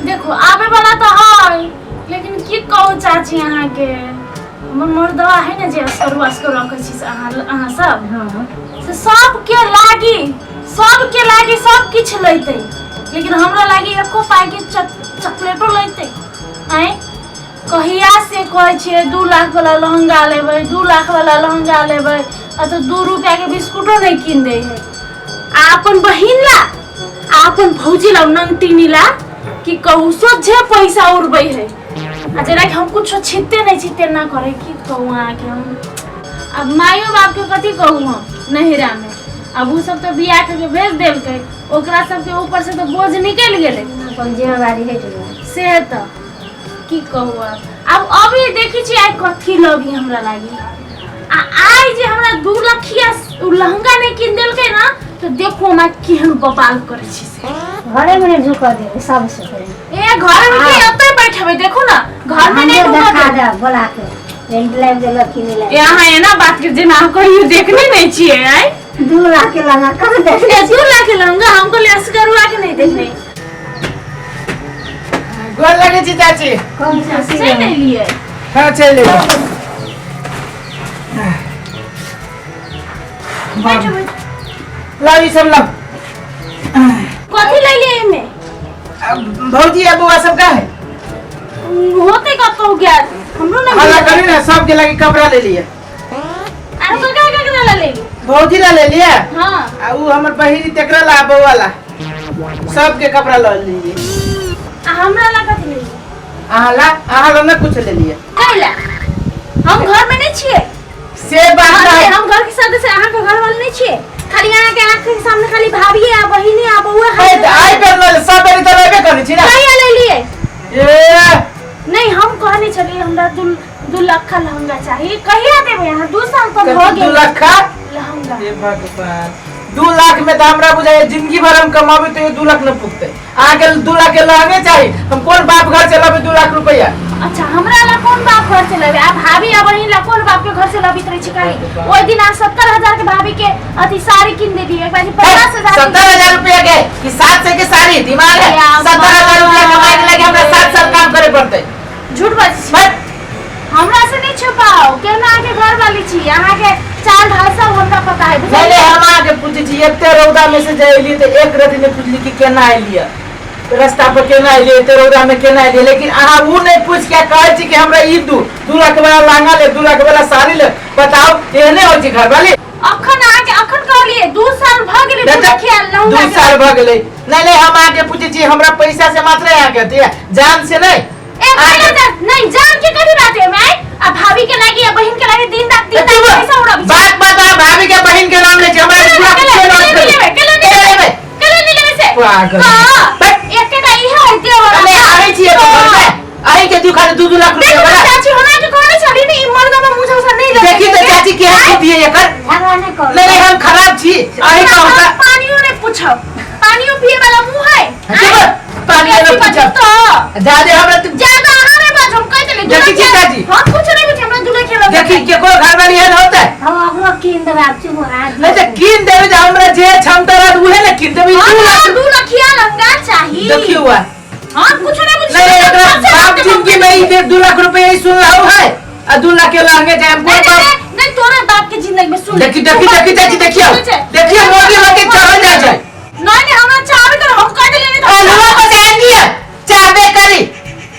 देखो आबे वाला तो है, लेकिन की कहू चाची अहाँके, हमर मर्दवा है ने जे असकरू असकरू रखै छी से अहाँ अहाँ सब। हाँ। से सबके लागी, सबके लागी सब किछु लैतै, लेकिन हमरा लागी एको पाइ के चॉकलेटो लैतै। आँय, कहिया से कहै छियै 2 लाख वाला लहंगा लेबै, 2 लाख वाला लहंगा लेबै, आ तऽ 2 रुपया के बिस्कुटो नहि कीन दै है। आ अपन बहिन ला आ अपन भौजी ला नंगटीनी ला कि कहू सोझे पैसा उड़बै है, आ जेना कि हम कुछो छिते नहि छी तेना करै। की कहू अहाँके हम, अब माइयो बाप के कथी कहू हम नैहरा में। अब उ सब तऽ बियाह के भेज देलकै, ओकरा सबके ऊपर से तऽ बोझ निकलि गेलै, अपन जिम्मेवारी हटि गेलै। से तऽ की कहू आब। आब अभी देखै छी आइ कथी लगी हमरा लागी, आ आइ जे हमरा 2 लखिया लहंगा नहि कीन देलकै ना, तऽ देखू हमरा केहन बवाल करै छी से। घरे में नहीं झुका देबै सबसे पहिले। ए घर में के ओतै बैठबै, देखू ना घर में नहीं हमरो ढुकऽ देखा देबै। देब बोला के, रेंट लाइब देलक कि नहि लाइब। ए अहाँ एना बात के जेना अहाँ कहियो देखने नहीं छियै। आइ 2 लाख के लहंगा कहाँ देखने? ए 2 लाख के लहंगा हम कहलियै असगरुआ के नहीं देखने। गोर लगे छी चाची। कौन चाची? से नहीं लिए। हाँ चल ले। बैठो बैठो। लाओ ई सब लाओ। कथी ले लिए एमे? भौजी आ बौआ सब का है? होते कतौ गया हमरो नहीं। हल्ला करी ना, सब के लगे कपड़ा ले लिए। अरे तो का का ले ली? भौजी ला ले लिया। हां। आ उ हमर बहिनी तेकरा ला बौआ ला सब के कपड़ा ल लिए। आ हमरा ला कथी ले लिए? अहाँ ला, अहाँ ला ना कुछ ले लिए। कैला हम घर में नहीं छियै से बात अरे नहीं। हम घर के सदस्य अहाँ के घर वाले नहीं छियै, खाली अहाँ के आँख के सामने खाली भाभी आ बहिनी आ बउआ। ए, तऽ आइ पर ल सब बेरी तऽ लेबे करै छी ना। कहिया ले लिए? ए नहीं हम कहने छलियै हमरा 2 लाख का लहंगा चाहिए, कहिया देबै अहाँ? 2 साल तऽ भऽ 2 गेल। लाख का लहंगा। हे भगवान, 2 लाख में तो हमरा बुझाइए जिंदगी भर हम कमाबे तो 2 लाख न पुगते। अहाँ के 2 लाख के लहंगे चाही, हम कोन बाप घर चलाबे 2 लाख रुपया? अच्छा हमरा ला कोन बाप घर चलाबे? आ भाभी आ बहिन ला कोन बाप के घर चलाबित रहे छी? खाली ओहि दिन अहाँ 70,000 के भाभी के अथी साड़ी कीन देलियै, एक बार 50,000। 70,000 रुपया के कि 700 के साड़ी? दिमाग है? 70,000 रुपया कमाए के लगे हमरा 7 साल काम करे पड़ते। झूठ बाजै छी, हमरा से नहीं छुपाओ, केना अहाँ के घर वाली छी, अहाँ के चाल ढाल सब हमरा पता है। नहीं नहीं हम अहाँ के पूछै छी, एते रौदा में से जे एलियै तऽ एक रति नहि पुछली कि केना एलियै, रास्ता पर केना एलियै, एते रौदा में केना एलियै, लेकिन अहाँ उ नहि पूछ के कहै छी कि हमरा ई 2 लाख वाला लहंगा ले, 2 लाख वाला साड़ी ले। बताओ एहने होइ छै घर वाली? अखन अहाँ के अखन कहलियै 2 साल भऽ गेलै 2 लाख लहंगा। 2 साल भऽ गेलै। नहीं नहीं हम अहाँ के पूछै छी, हमरा पैसा से मात्र अहाँ के अथी है, जान से नहीं। ए नहीं जान के कथी बात है मैं? आ भाभी के लागी आ बहिन के लागी दिन रात दिन रात पैसा उड़ाबी। बात बात आ भाभी के बहिन के नाम ले छी, हमरा पूरा केला लेबै, केला लेबै, केला लेबै से पागल। हां एकेटा इहे होइते वाला। अरे आबै छी एतऽ घर में, अहीं के दू खाली 2 लाख रुपया वाला। चाची हमरा के कहने छली ने ई मर्दवा मुंह से नहीं लगे। देखी तो चाची के हाथ दिए एकर। झगड़ा नहीं करू। नहीं नहीं हम खराब छी, अहीं कहू त पानियो नहीं पूछब, पानियो पिए वाला मुंह है। पानी नहीं पूछब तो जादे हमरा तू ज्यादा अहाँ नहीं बाजू, हम कहि देली। देखी छी चाची। हम कुछ नहीं पूछे, हमरा दूल्हा खेला। देखी केकरो घर वाली एहन होतै? हम अपनो कीन देबै, आब चुप आ। नहीं तऽ कीन देबै जे हमरा जे क्षमता रहत उहे ने कीन देबै। 2 लाख 2 लाखिया लहंगा चाही। देखियौ आ हम कुछ नहीं पूछे। नहीं नहीं एकरा बाप जिंदगी में ई 2 लाख रुपया ई सुन रहा है आ 2 लाख के लहंगे चाहे हम कोई बाप नहीं तोरे बाप के जिंदगी में सुन। देखी देखी देखी चाची देखियो देखियो मोदी लोग के चढ़ल जाय छै। नहीं नहीं हमरा चाहबे कर हम कह देलियै नहीं तो अलुआ पर से आन दिया चाहबे करी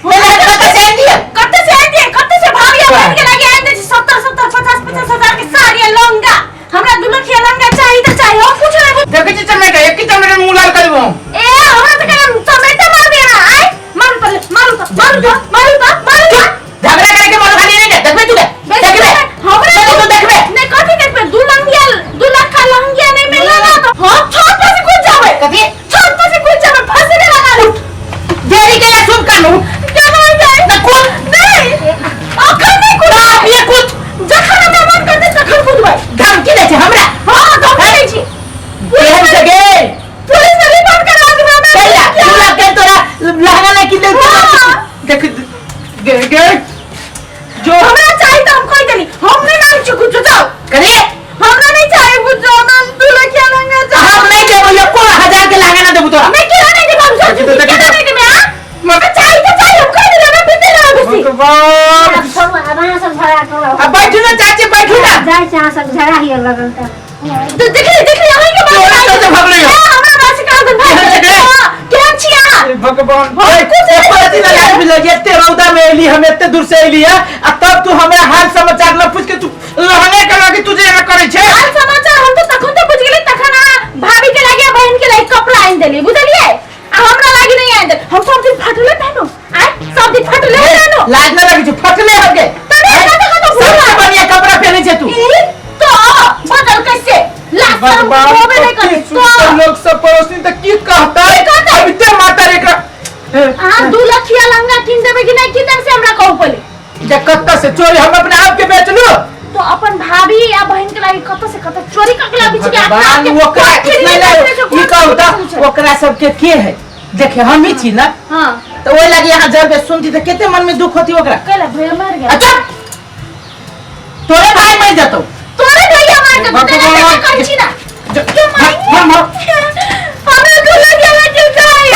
नहीं कत से आन दिया, कत से आन दिया, कत से भाभी अपन के लागे आन दे 70 70 50 50 हजार के साड़ी लहंगा। हमरा 2 लाख लहंगा चाहिए त चाहिए, हम कुछ नहीं। देखै छी टमाटर एक टमाटर मुंह लाल करबो हम। ए हमरा त कहम टमाटर मार दे ना, आय मारू त मारू त मारू त मारू त मारू त। झगड़ा करे के मन खाली नहीं देखबे तू देखबे हमरा तू देखबे नहीं कथि देखबे? 2 लहंगा 2 लाख का लहंगा नहीं मिलला ना तो हम छत पर से कूद जाबे। कथि? छत पर से कूद जाबे, फांसी लगा लू। देरी के लिए सुन कानू क्या बोल जाए ना कूद नहीं अखन नहीं कूद। बाप ये कूद जखन हमरा मन करते तखन कूदबै। धमकी दै छै हमरा? हां धमकी दै छी। केहन से गेल? पुलिस में रिपोर्ट करा देबै हमरा। कैला 2 लाख के तोरा लहंगा नहीं किन दे। देख गे गे जो हमरा चाही त हम कहि देली, हम नहीं मांगै छी कुछ, जाओ। करी हमरा नहीं चाही कुछ, हमरा 2 लाख के लहंगा चाही। हम नहीं देबो, एको हजार के लहंगा ना देबो तोरा। नहीं केना नहीं देबो? हम देखी तो, देखी केना तो। नहीं देबे? हां मर जाइ छै अहाँ सब झगड़ा हिय लगल तऽ। तो देखली देखली अहीं के बात। तोरा चलते भगलै हौ। हाँ, हमरा बात से कहाँ भाग केहन छै गे? हाँ, केहन छी अहाँ? अरे भगवान, एको रति न लाज मिलल। एते रौदा में एली हम, एते दूर से एली है, आ तब तू हमरा हाल समाचार न पूछ के तू लहंगे के लागी तू जे एना करै छै। हाल समाचार हम तो तखन तो बुझ गेली तखन अहाँ भाभी के लागी आ बहन के लागी कपड़ा आनि देली, बुझलियै? आ हमरा लागी नहीं आनि देली। हम सब दिन फटले पहनो आय, सब दिन फटले पहनो। लाज न लगै छै? फटले हो गे। तने कत कत सबसे बढ़िया कपड़ा पहनै छै तू। ई तो बदल कैसे लाज शरम भगवान, होबे नहीं करे कते सुन्दर। तो लोग सब पड़ोसी तऽ की कहतै? की कहतै? अबिते माता रे एकरा। अहाँ 2 लखिया लहंगा किन देबै कि नहीं किन देबै से हमरा कहू पहिले। जे कत्ता से चोरी हम अपने आप के बेचलू? तो अपन भाभी या बहन के लागी कत से कत चोरी कर के लाबी छी कि अपना भगवान, आपके ओकरा कोई नहीं नहीं नहीं, जो ई कोई कहू नहीं तऽ ओकरा सबके के है? देखे हम ही छी ना। हाँ। तऽ ओहि लागी यहाँ जब सुनती तऽ कते मन में दुख होती ओकरा। कैला भैया मर गया? अच्छा, तोरे भाई मर जतौ। तोरे भैया मर गया? भगवान। तेरे करै छी ना। ज- हम हम हमरा 2 लाख के चाही,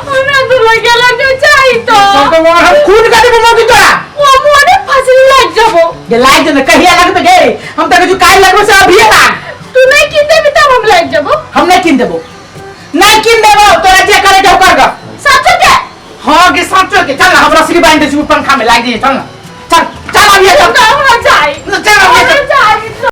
हमरा 2 लाख के चाही तो। भगवान, हम खून कर देबो मौगी तोरा। वो मोने फसली लाग जबो। जे लाग जे कहिया लगबे गे? हम तऽ कहै काल्हि लगबे से अभिये लाग। तू नहीं किन देबी तब हम लाग जबो। हम नहीं किन देबो, नहीं किन देबो। तोरा जे करे के कर ग। सच के? हाँ गे, साँचो के। चल ना, हम रसरी बांध दै छी पंखा में लाग जाइए। चल ना, चल चल, अभिये चल। हमरा जाई। चल अभिये चल।